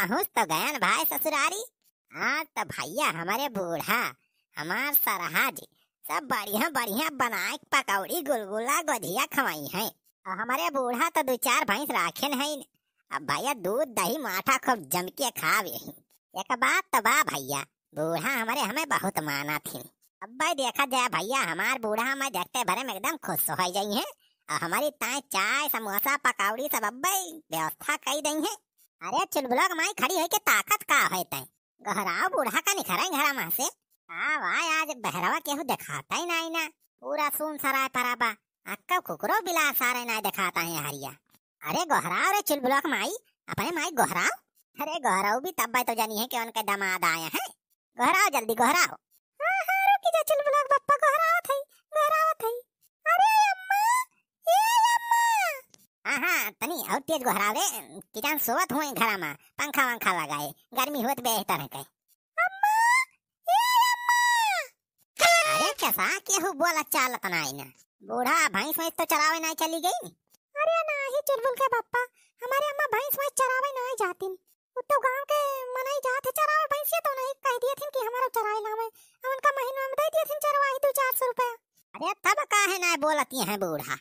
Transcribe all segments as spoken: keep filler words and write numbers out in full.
पहुँच तो गयन भाई ससुरारी। आज तो भइया हमरे बूढ़ा, हमार सरहा जी, सब बढ़िया बढ़िया बनाए के पकौड़ी, गुलगुला, गोझिया खवाई हैं। और हमरे बूढ़ा तो दू चार भैंस राखेन हैं। अब भइया दूध दही माठा खूब जम के खावे ही। एक बात तो बा भइया, बूढ़ा हमरे हमें बहुत माना थी। अब्बे देखा जाए भइया, हमार बूढ़ा हमें देखते भरे में एकदम खुश होइ जाई हैं। और हमरी ताई चाय, समोसा, पकौड़ी सब अब्बे व्यवस्था कई दई हैं। अरे चुलबुला के माई, खड़ी होई के ताकत का है तै? गोहराव बूढ़ा का निखरा घरा मा से। का भाई, आज बहरवा केहू देखाता ही नाई ना। पूरा सून सराय परा बा। अक्का कुकुरो बिला सारे नाई देखाता है हरिया। अरे गोहराव रे चुलबुला के माई, अपने माई गोहराव। अरे गोहराव भी तब्बे तो जानी है कि उनके दामाद आए हैं। गोहराव जल्दी गोहराव। हाँ, हाँ, रुकी जा चुलबुला के बप्पा, गोहरावत है, गोहरावत है। अरे अम्मा, ए अम्मा। हाँ, हाँ, तनी और तेज गोहराव रे, कि जान सोवत हुए घरा मा, पंखा वंखा लगाए, गर्मी होत बेहतर है कहे। अम्मा, ए अम्मा। अरे कैसा केहू बोलत चालत नाई ना? बूढ़ा भैंस वैंस तो चरावे नाई चली गई? अरे नाही चुलबुल के बप्पा, हमरे अम्मा भैंस वैंस चरावे नाई जातिन। उ तो गाँव के मनई जात है चरावे भैंसिया, तो उन्हें कह दिए थिन कि हमारा चराए लावे। अब उनका महीना में दे दिए थिन चरवाही दू चार सौ रुपया। अरे तब काहे नाई बोलती हैं बूढ़ा?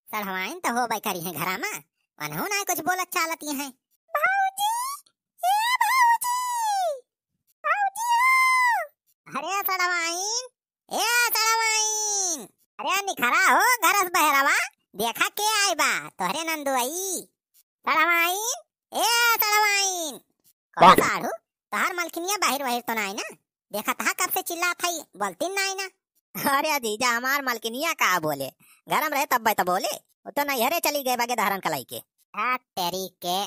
सढ़वाइन तो होबे करी हैं घरा मा, उन्हों नाई कुछ बोलत चालती हैं। भौजी, ए भौजी, भौजी हो। अरे सढ़वाइन, ए सढ़वाइन, अरे निखरा हो घर से बहरवा, देखा के आए बा, तोहरे नंदुआई। सढ़वाइन, ए सढ़वाइन। कौन साढ़ू, तोहार मलकिनिया बाहिर वाहिर तो नाई ना? देखत हा कब से चिल्लात हई, बोलती नाई ना। अरे जीजा, हमार मलकिनिया का बोले, घर में रहे तब्बे तो बोले, वो तो नैहरे चली गए बगे दहरन कलाई के। आ तेरी के,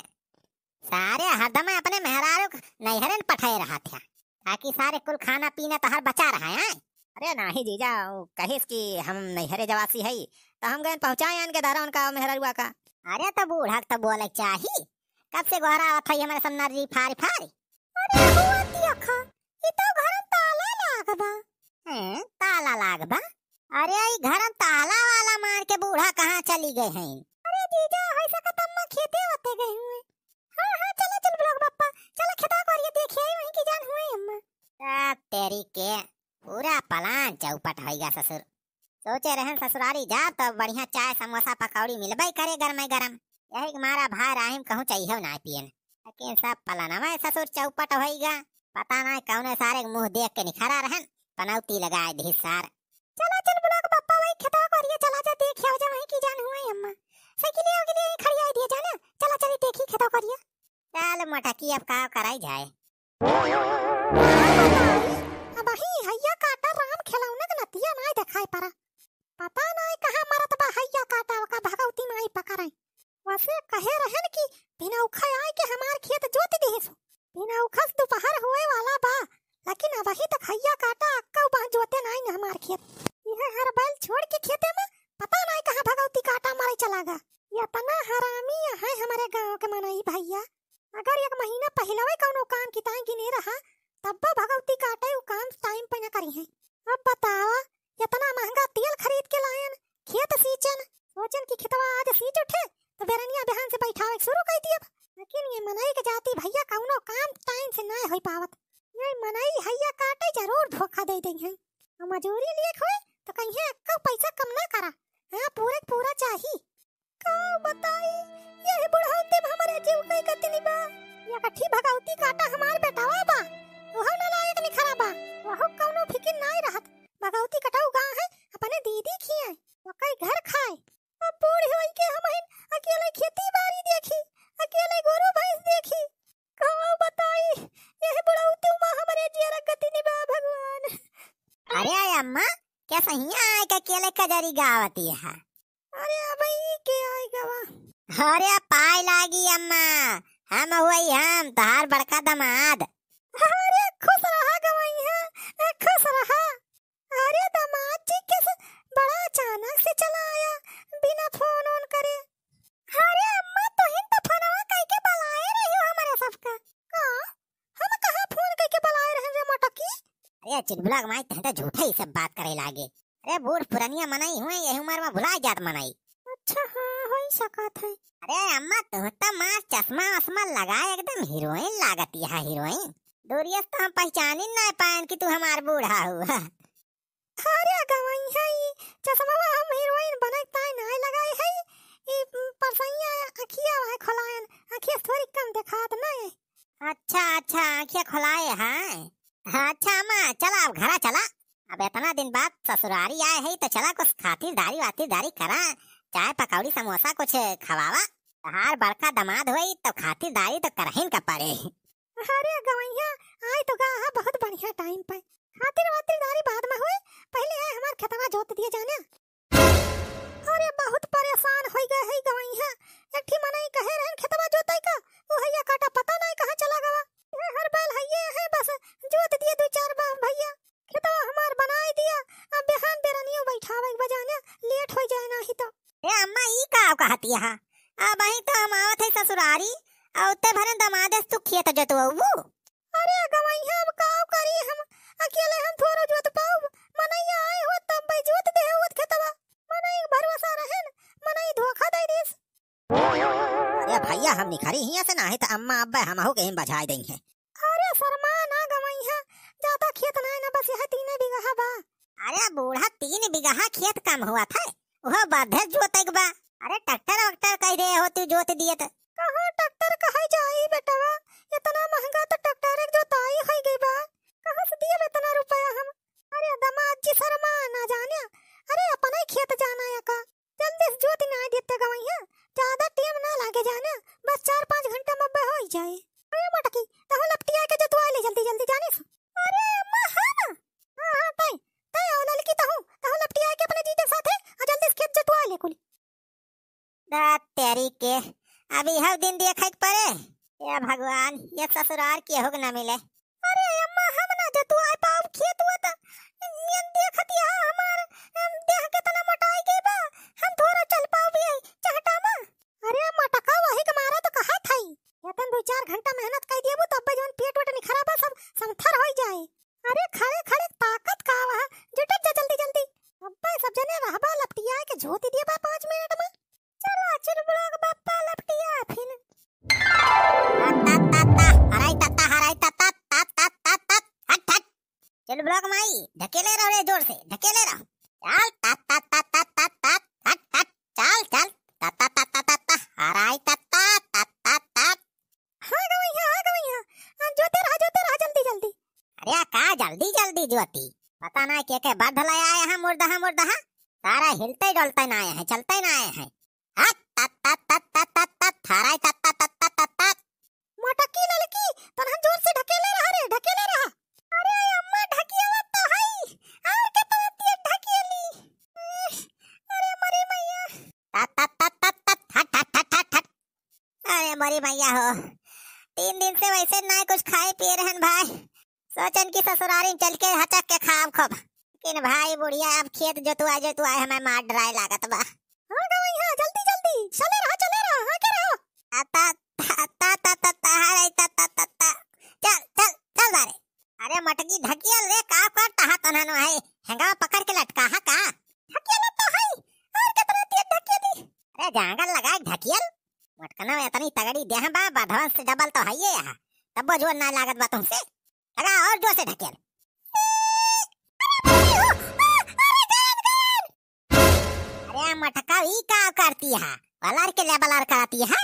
सारे हरदम अपने मेहरारू के नैहरे न पठाए रहत है, ताकि सारे कुल खाना पीना तोहार बचा रहा है। अरे नाही जीजा, वो कहिस कि हम नैहरे जवासी हई, तो हम गए पहुँचाए आन के दारा उनका मेहरारुआ का। अरे तो बूढ़ा के तो बोले चाही, कब से गोहरावत हई हमरे सब नर्री फारी फारी। अरे हुआ दिया खा, ई तो घर में ताला लाग बा। हैं, ताला लाग बा? अरे ई घर में ताला वाला मार के बूढ़ा कहाँ चली गए हैं? अरे जीजा, हो सकत अम्मा खेते होते गए हुए। हाँ, हाँ, चला चल ब्लॉक बप्पा, चला खेतवा कोरिया देखिए वहीं की जान हुए अम्मा। आ, तेरी के, पूरा प्लान चौपट होइगा ससुर। सोचे रहन ससुरारी जा तो बढ़िया चाय, समोसा, पकौड़ी मिलबे करे गरमे गरम। यही के मारा भाई राहिम कहूँ चाहिए ना पियन, लेकिन सब प्लानवा ससुर चौपट होइगा। पता ना कौने सारे के मुँह देख के निखरा रहन, पनौती लगाए दी सार। चला चल ब्लॉक बप्पा, वही खेतवा कोरिया चला जा, देख आओ जा वहीं की जान हुए अम्मा। साइकिलिया उकिलिया यहीं खड़ी आई दिया जाना, चला चली देखी खेतवा कोरिया। चल मोटकी, अब का कराई जाए। अबही हइया काटा राम खेलौना के नतिया नाय देखाई परा। पता नाय कहाँ मरत बा हइया काटा, ओका भगवती माई पकड़ाई। वसे कहे रहन कि भिनौखा आय के हमार खेत जोत दिहिस। भिनौखस दुपहर होए वाला बा, लेकिन अबही तक हइया काटा अक्का बाँह जोते नाय न हमार खेत। इहे हर बैल छोड़ के खेते में पता नाय कहाँ भगवती काटा मारे चला गा। इतना हरामी है हमारे गाँव के मनई भइया। अगर एक महीना पहिलवे कौनो काम किताई गिने रहा, तब्बो भगवती काटे उ काम टाइम पे न करी है। अब बतावा, इतना महंगा तेल खरीद के लायन, खेत सींचन, सोचन कि खेतवा आज सींच उठे, तो बेरनिया बिहान से बैठावे के शुरू कर दियब। लेकिन ये मनई के जाति भइया कौनो काम टाइम से नाय होई पावत। ये मनई हइया काटे जरूर धोखा दे दई है। और मजूरी लिए होए तो कहीं अक्का पैसा कम ना करा। हाँ, पूरे के पूरा चाही। का बताई, यही बुढ़ौती में हमरे जीव कई गति नहीं बा। ये कठी भगौती काटा हमार बेटावा बा, ओहो नालायक निखरा बा, ओहो कौनो फिकिर नाय रहत। भगौती कटाऊ गाँव है, अपने दीदी खियाए, ओकई घर खाए। अब बूढ़ होई के हमहिन अकेले खेती बाड़ी देखी, अकेले गोरू भैंस देखी। का बताई, यही बुढ़ौती में हमरे जियरा गति नहीं बा भगवान। अरे अम्मा, क्या सहिया आय के अकेले कजरी गावती है? अरे अबही के आय गवा। अरे पाय लागी अम्मा, हम हुई हम तोहार बड़का दामाद। अरे खुश रहा गवाई है, खुश रहा। अरे दामाद जी कैसे बड़ा अचानक से चला आया बिना फोन ओन करे। अरे अम्मा, तोहिन तो फोनवा कइके बुलाए रही हो हमरे सबका। का? हम कहाँ फोन कइके बुलाए रहे रे मोटकी? अरे चुलबुला के माई, तहन तो झूठे ही सब बात करे लागे। अरे बूढ़ पुरनिया मनई हुए, यही उम्र में भुला जात मनई। अच्छा हाँ, होई सकत है। अरे अम्मा, तू तो मार चश्मा वश्मा लगाए एकदम हीरोइन लागत है, हीरोइन। दूरिया से तो हम पहचानी ना पाएन कि तू हमार बूढ़ा हुआ। अरे गवइया, ई चश्मा हम हीरोइन बने ताई नाय लगाए है। ई परसैया अखिया है खोलायन, अखिया से थोड़ी कम देखात नाय। अच्छा, अच्छा, अखिया खोलाए हैं। अच्छा अम्मा, चला अब घरा चला। अब इतना दिन बाद ससुरारी आए है तो चला कुछ खातिरदारी वातिरदारी करा, चाय पकौड़ी समोसा कुछ खवावा। तहार बड़का दामाद होई तो खातिरदारी तो करहिन का पड़े। अरे गवइया, आए तो गा हा बहुत बढ़िया टाइम पे। खातिर वातिरदारी बाद में होई, पहले आए हमार खेतवा जोत दिए जाने। अरे बहुत परेशान होई गए है गवइया। एक ठी मनई कहे रहन खेतवा जोतई का, उ हैया काटा पता नहीं कहाँ चला गवा। ये हर बैल हैये है, बस जोत दिए दो चार बार भैया। खेतवा हमार बनाई दिया, अब बिहान बेरनियो बैठावे के बजाने लेट होई जाए नाही तो। ए अम्मा, ई का कहती है? अब ही तो हम आवत है ससुरारी, और उत्ते भरे दमादे से तू खेत जोतवऊ। अरे गवइया, अब का करी हम, अकेले हम थोड़ो जोत पाउब, मनैया आए हो तब भाई जोत दे हो खेतवा, मनई के भरोसा रहन, मनई धोखा दे दिस। अरे भैया, हम निखरी हियां से, नाही त अम्मा अब्बे हमहू के ही बझाए दई हैं। अरे शर्मा ना गवइया, ज्यादा खेत नाय ना, बस यह तीने बीघा बा। अरे बूढ़ा, तीन बीघा खेत कम हुआ था, वह बधे जोते के बा। अरे ट्रैक्टर वैक्टर कह दे हो तू जोत दिए त। कहाँ ट्रैक्टर कहे जाई बेटवा, इतना महंगा तो ट्रैक्टर एक जोताई होई गई बा, कहाँ से दिए इतना रुपया हम? अरे दामाद जी शर्मा ना जाने, अरे अपना ही खेत जाना है का? जल्दी से जोत ना देते गवइया, ज्यादा टाइम ना लागे जाने, बस चार पाँच घंटा में अब्बे हो ही जाए। अरे मटकी, तहु लपटिया के जोतवा ले जल्दी जल्दी जाने से। अरे अम्मा, हाँ ना? हाँ, हाँ, ताई, ताई, आओ ललकी तहु, तहु लपटिया के अपने जीजा साथे, आ जल्दी से खेत जोतवा ले कुल। दा तेरी के, अभी हव दिन देखे के पड़े। ए भगवान, ये ससुरार केहू के ना मिले। अरे अम्मा, हम ना जोतवाए पाउब खेत, वो तो नियन देखत यहाँ हमार, अम, देह कितना मोटाई गई बा, हम थोड़ा चल पाउब ये चहटा में। अरे मटका, वही के मारा तो कहा था ही, ये तन दो चार घंटा मेहनत कर दिएबू तब जौन पेट वेट निखरा बा सब समथर होई जाए। अरे खड़े खड़े ताकत का वह, जुटत जा जल्दी जल्दी। अब्बे सब जने रहबा लपटिया के जोती दिए बा पाँच मिनट में। चला चुलबुला के बप्पा लपटिया फिन। ता, ता, ता, ता, हराई ता, ता, हराई ता, ता, ता, ता, ता, ता, हट, हट। चुलबुला के माई, ढकेले रहो रे जोर से, ढकेले रहो। चल, ता, ता, ता, ता, ता, ता, हट, हट, चल, चल। ता, ता, ता, ता, ता, ता, हराई ता, ता, ता, ता, ता। हाँ गवैया, हाँ गवैया, हाँ, जोते रहा, जोते रहा, जल्दी, जल्दी। अरे का जल्दी, जल्दी जोती? पता ना के, के बध ले आए हैं मुर्दहा, मुर्दहा। सारा हिलते डोलते ना आए हैं, चलते ना आए हैं। हट, तत, तत, तत, तत, तत, तत, थाराई तत, तत, तत, तत, तत, तत। मोटकी ललकी, तनहन जोर से ढकेले रहा रे, ढकेले रहा। अरे अम्मा, ढकेला तो हई, और के तरह तेज ढकेली। अरे मरी मैया। तत, तत, तत, तत, तत, हट, हट, हट, हट, हट। अरे मरी मैया हो, तीन दिन से वैसे ना कुछ खाए पिए रहन भाई, सोचन की ससुरारी में चल के हचक के खाब खूब। लेकिन भाई बुढ़िया अब खेत जोतुआ जोतुआ हमें मार डराए लागत बा। हाँ गवैया, जल्दी जल्दी, चले रहा, चले रहा, हाँ के रहो। ता, ता, ता, ता, ता, ता, हरे, ता, ता, ता, ता। चल, चल, चल बारे। अरे मटकी ढकियल रे, का करता है तनहन है? हेंगा पकड़ के लटका है का? ढकियल तो है, और कितना तेज ढकियली। अरे जांगर लगा ढकियल, मटकना में इतनी तगड़ी देह बा, बधवन से डबल तो है ये यहाँ, तब वो जोर ना लागत बा तुमसे। लगा और जोर से ढकेल। अरे मटका, ई का करती है? बलर के ले बलर कराती है।